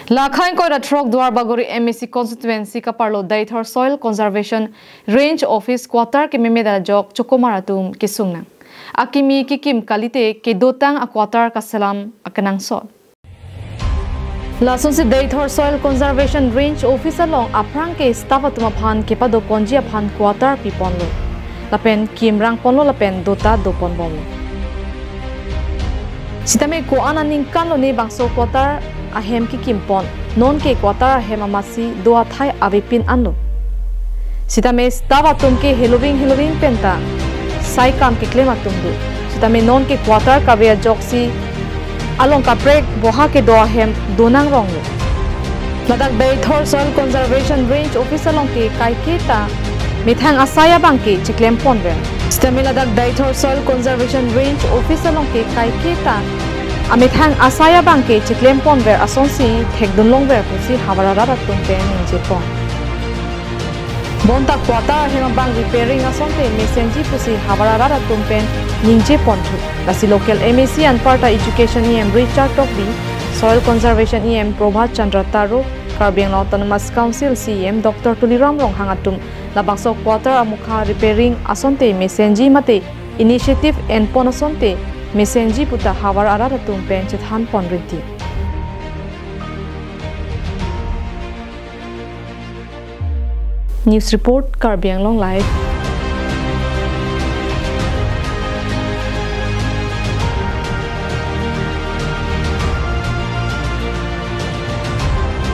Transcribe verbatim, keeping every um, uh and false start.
La khaingkoi ra throk Duar Bagori M A C constituency kaparlo Deithor Soil Conservation Range Office quarter kememe ajok chokomar atum kesung nang. Akimi kekim kalite kedotang a quarter kaselam akenangsot. Lasonsi Deithor Soil Conservation Range Office along aphrang ke staff atum aphan kepadoponji aphan quarter piponlo. Lapen kimrang ponlo lapen dota dopon bomlo. Sitame ko-an aningkan lone bangso quarter ahem kekim pon. Non ke quarter ahem amatsi do athai avepin anlo. Sitame staff atum ke heloving heloving penta sai kam keklem atum do. Sitame non ke quarter kave ajoksi along kaprek boha kedo ahem donang ronglo. Ladak Deithor Soil Conservation Range Office along ke kaiketa methang asai abang ke chiklem ponver. Sitame ladak Deithor Soil Conservation Range Office along ke kaiketa amethang asai abang ke chiklem ponver asonsi thekdun longver pusi havar arat atum pen ningje pon. Bonta quarter ahem abang repairing asonte mesenji pusi havar arat atum pen ningje ponthu. Lasi local M A C anparta Education E M Richard Tokbi, Soil Conservation E M Prabhat Chandra Taro, Karbi Anglong Autonomous Council C E M Doctor Tuliram Ronghang atum labangso quarter amukha repairing asonte mesenji mate initiative enpon asonte mesenji puta havar arat atum pen chethan pon rinti. News report, Karbi Anglong Live.